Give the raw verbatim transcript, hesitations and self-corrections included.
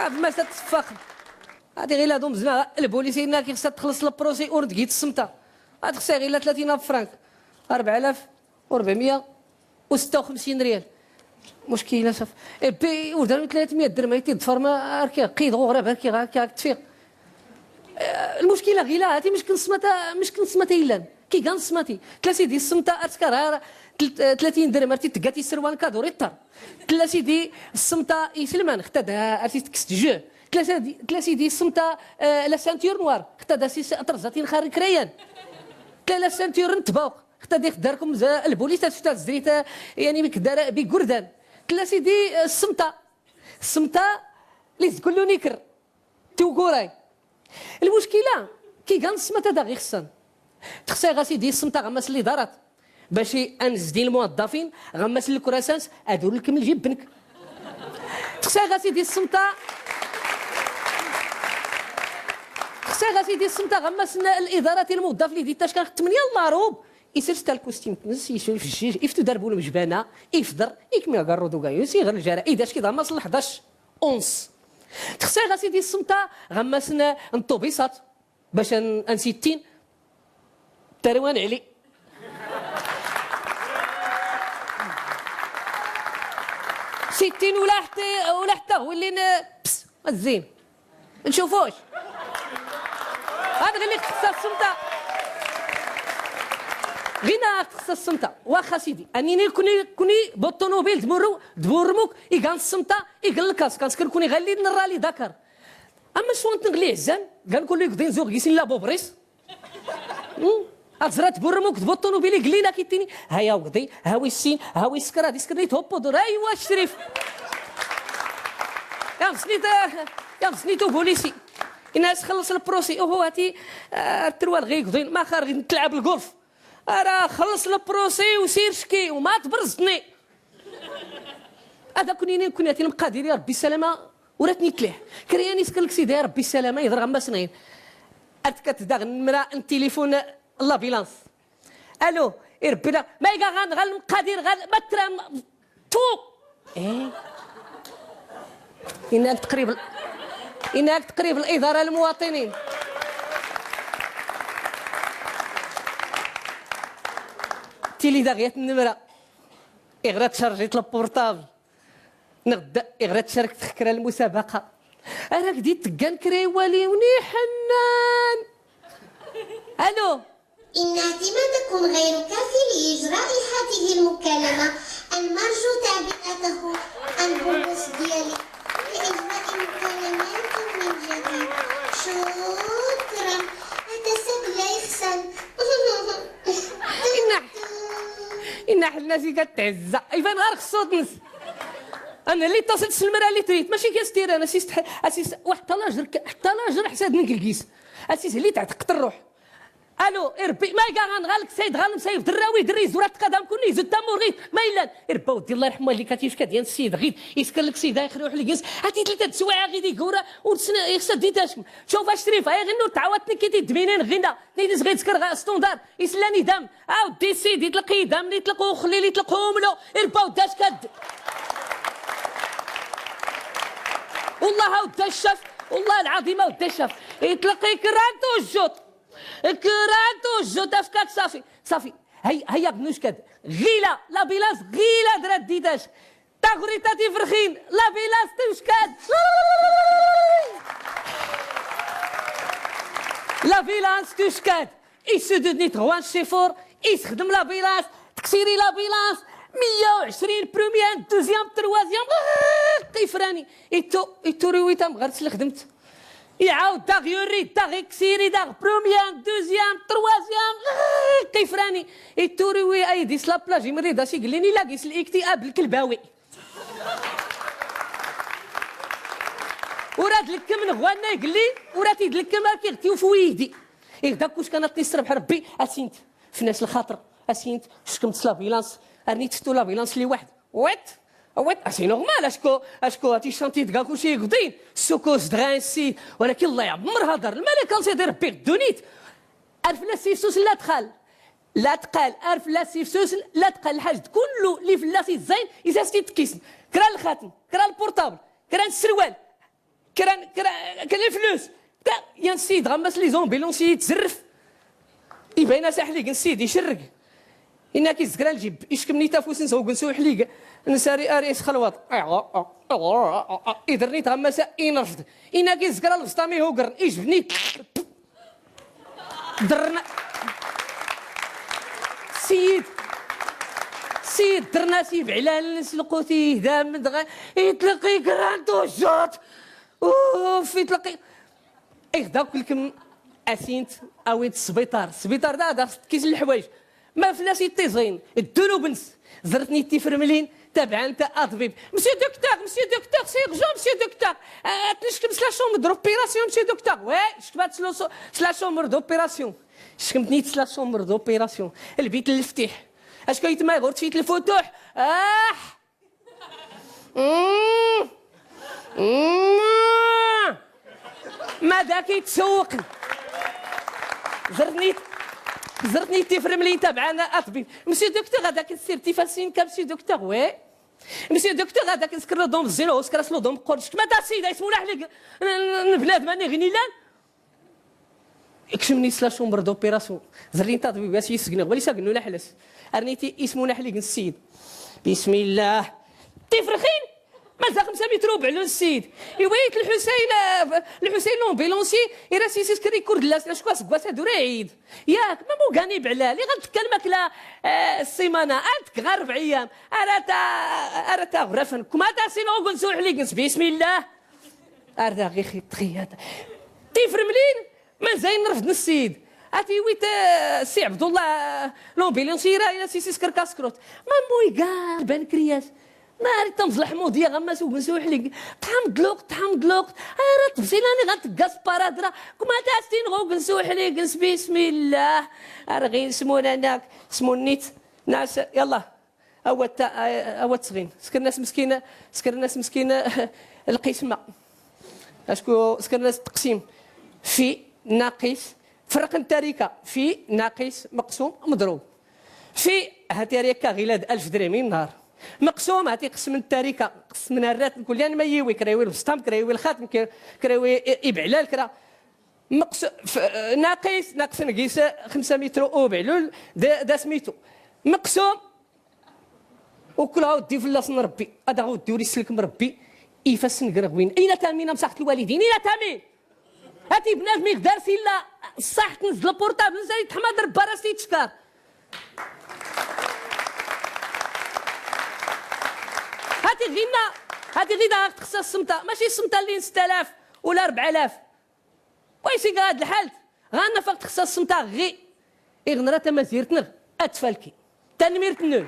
Ma sa tfaq. Adi ɣila d umezna, lbulis inna ki xsa txelleṣ lprusi ur tgi tsemta. Ad xsa ɣila tlatin alf frank. Rebɛ alaf u rebɛemya u setta u xemsin riyal. Muckila saf. Epi ur daru tlatin mya drem ay t-id-ḍfar ma ar kiɣ qid ɣ uɣrab ar kiɣ ar kiɣ tfiɣ. Eh, lmuckila ɣila hati mec ken ṣṣmata, mec ken ṣṣmata illan. Ki gan ṣṣmati. Tla sidi ṣṣmta ar tkar ar tl-, tlatin drem ar t-id-tegga tiserwan kad ur iṭṭar. Tla sidi ṣṣmta iselman, xta da ar t-tekkes tjeu. Tla sidi, tla sidi ṣṣmta, eh, la ceinture noire, xta da sis terẓatin xar ikrayan. Tla la ceinture n tbawq, xta da ixdar kum za lbulis, ta tfta zrit, eh, yani mi kdar bi gurdan. Tla sidi, eh, ṣṣmta. Ṣṣmta li zgullu nikr. Tiwguray. Lmuckila, ki gan ṣṣmata da ɣ-ixṣan. Texṣa ɣas idi ṣṣmta ɣammas lidarat. Bac i anezdi lmuwaḍḍafin, ɣammas lkurasans, ad ur lkem lǧib-nnek. Texṣa ɣas idi ṣṣmta, texṣa ɣas idi ṣṣmta ɣammas n-, lidarat i lmuwaḍḍaf li di tackan tmenya n larub. Isers tal kustim-nnes, iftu darba lmejbana, ifḍer, ikmi agarru d ugayus, iɣer ljara, idac ki d ɣammas n lḥdac. Unṣ. Texṣa ɣas idi ṣṣmta ɣammas n-, n ṭṭubisat. Bac an-, ansittin. Tarwa n Ɛli. Sittin ula ḥti, ula ḥta ɣwillin, ps, zzin. Ncufuc. Ad ɣilli texṣa ṣṣmta. Ɣina texṣa ṣṣmta. Waxa sidi. Anini kuni, kuni, buṭṭunubil dmurru, dmurrmuk, igan ṣṣmta, igan lkask. Anskr kuni ɣalli n rali Dakar. Ama s wanta n ɣli ɛzan, gan kullu igḍin zuɣ gisin la bobris. Hmm? Ad ẓrat burrem ukd buṭṭunubil iglin ak ittini, ha ya ugḍi, ha wis sin, ha wis skrad, iskr nit hoppodur, aywa Crif. Yaḍs nit, yaḍs nit ubulisi. Inna-as xelleṣ lprusi, uhu hati, ah, trwa lɣi igḍin, ma xar ɣi tlɛab lgulf. Ara xelleṣ lprusi u sir cki, u ma tbrẓtni. Ad akn-inin kunni a tin mqadir ya Rebbi ssalama, ur ad ten-itlih. Kra yan iskr lk sidi ya Rebbi ssalama, iḍr ɣammas n ayen. Ad tkkat daɣ nnmra n tilifun n labilans. Alo, irebbi daɣ, ma iga ɣan ɣal mqadir ɣal ma tra m-, tu. Eh. Inna-ak tqrib l-, inna-ak tqrib lidara lmuwaṭinin. Tili daɣ yat nnmra. Iɣra tcarjit lpurṭabl. Neɣ d-, iɣra tcarkt x kra lmusabaqa. Ara k-d-iteggan kra iwaliwen iḥennan. Alo. إن اعتمادكم غير كافي لإجراء هذه المكالمة. المرجو تعبئته عن بولوس ديالي لإجراء مكالمات من جديد. شكرا. هذا سبب لا يخسن. Inna, inna ḥelna si gat tɛezza. Iban ɣar xṣut-ns. Ana li ttaṣlt s lmra li trit. Maci kan s tiran, asis tḥ-, asis, wa ḥtta lajr k-, ḥtta lajr ḥsad n gelgis. Asis li tɛteq tṛuḥ. Alo, irebbi, ma iga ɣan ɣalk sayid ɣalem sayid, drrawi, drri, zurat tqadam kunni, zut tamurɣit, ma illan. Irebba weddi, Allah irḥem walidika, tifka dyan sayid ɣid, iskar lk sayid, ayxer uḥligis, ati tlit ad swaɛa ɣid igura, ur tsna, ixsa di tacm. Tšuf actrif, ay ɣin ur tɛawad tnekki ti dminin ɣinna. Nit is ɣid skr ɣa standard, islan idam, aw, D C, d itlaq idam, itlaq uxlil, itlaq umlu, irbaw dac kad. Wallah, aw, dac caf, wallah lɛaḍim, aw, dac caf. Itlaq ikran tujjut. Ikran tujjut, afkak, safi, safi. Hay, hay, abnuc kad. Ɣila, la bilance, ɣila drat di dac. Taɣrit a tifrxin, la bilance tuckad. La bilance tuckad. Isudud nit ɣwan cifur, isxdem la bilance, tksiri la bilance, meyya u ɛecrin, première, deuxième, troisième, qifrani. Ittu, itturiwi tamɣart slxdmt. Iɛawed daɣ yurri, daɣ iksiri, daɣ première, deuxième, troisième, qifrani. Itturiwi aydis la plage, imri da s igllin, ila gis l-iktiab lkelbawi. Ur ad lkkem n ɣwanna iglli, ur ad t-id-lkkem ar k-iɣ-t-iwf uydi. Iɣ da kuc kan ad t-isrebḥ Rebbi, asint fnas lxaṭer, asint ckemt s la bilance, arnit ftu la bilance li waḥd. Wet, wet, asi normal, acku, acku ati chantier dga kuci igḍin, ssukus dɣa insi, walakin Allah iɛemmer hader, lmalika nṣiḍ i Rebbi ɣ ddunit. Ar fell-as ifsus la tqal. La tqal, ar fell-as ifsus la tqal. Lḥaǧ d kullu li fell-as iẓẓayn, is as-t-id-kkisn. Kra n lxatem, kra n lpurṭabl, kra n sserwal. Kra, kra, kra lflus. Bda, yan ssid, ɣammas les ambulanciers tzerref. Iban-as aḥlig n ssid, icerreg. Inna-k izger lǧib, ickem-nni tafus n zɣugen s uḥlig. Nsari ar isxelwaḍ. Ider-nni tɣammas inerfed. Inna-k izger lbesṭa mi hugren, ijbed-nni. Drna. Ssid. Ssid, drna s ibɛlalen s lqut idam, dɣa itlaq ikran tujuṭ. Uf, itlaq i-, iɣ da kulkem asint awint sbiṭar. Sbiṭar da, da kis n leḥwayeǧ. Ma fell-as iṭṭiẓin, ddunub-nnes, ẓret-nni tifremlin, tabɛant aḍbib. Monsieur docteur, monsieur docteur, c'est urgent, monsieur docteur. Euh, ad neckem s la chambre d'opération, monsieur docteur. Oui, cekm ad tlo s la chambre d'opération. Cekm-nni s la chambre d'opération. Lbit n leftiḥ. Acku aytma ɣur-s fit lfutuḥ. Ah! Mm. Mm. Ma dak ittsewwqen. Ẓret-nni, ẓret-nni tifremlin tabɛant aḍbib. Monsieur docteur, ad ak-nsirt ifassen-ik, monsieur docteur, oui. Monsieur docteur, ad ak-nsker ludum ẓẓin, u skras ludum qurc. Ma da ssid, ismun aḥlig n, n, n bnadem-nni ɣin illan. Ikcem-nni s la chambre d'opération. Ẓerrin taḍbib-as yisegneɣ, wali s agennu laḥlas. Ar niti ismun aḥlig n ssid. Bismillah. Tifrxin! Mazal xemsa mitru ubeɛlul n ssid. Iwit Lḥusayn, eh, Lḥusayn l'ambulancier, ira s isisker ikurdellas, acku aseggas ad ur iɛid. Yak, ma mugan ibeɛlal, iɣ ad tekka lmakla, eh, ssimana, ad tekk ɣer rebɛ iyam. Ara ta, ara ta ɣrafen. Kuma ta sin ɣugun s uḥlig n s-, bismillah. Ar da ɣixi txiyat. Tifremlin, mazal nerfed n ssid. Ati iwit, eh, Si Ɛebdullah, eh, l'ambulancier, ira s isisker kaskrut. Ma muy gar ban kriyas. Ma ri tamẓ leḥmudiya ɣammas ugen s uḥlig. Tḥamd luqt, tḥamd luqt. Ara tbṣilan iɣ ad tegga s paradra. Kuma ta sin ɣugun s uḥlig, n s-, bismillah. Ar ɣin smun anak, smun-nni-t. Nas, yallah. Awat ta-, awat tɣin. Skren-as meskin, skren-as meskin lqisma. Acku skren-as teqsim. Fi, naqis, فرق التركة. في، ناقص، مقسوم، مضروب. في، هاتي ريكا غيلاد ألف درهم النهار. مقسوم، هاتي قسم التركة، قسم الرات كل، يعني ما يوي، كرا يوي البسطام، كرا يوي الخاتم، كرا، كرا يوي إ-، إبعلال، كرا. مقس-، ف-، ناقص، ناقص نقيس خمسة متر أو بعلول، دا، دا سميتو. مقسوم، وكل عاود دي فلاس من ربي، هذا عاود ديوري سلك من ربي، يفسن قرغوين. إلا تامين مصاحة الوالدين، إلا تامين. هاتي بنادم يقدر سيلا الصح تنزل البورطابل، نزل يتحمد ربي راسي يتشكر. هاتي غينا، هاتي غينا تخصص السمطة، ماشي السمطة اللي ستة آلاف ولا أربعة آلاف. ويسي هاد الحالت، غانا فقط خصها السمطة غي. إغنرا تمازيرتنر، أتفالكي. تنميرتنر.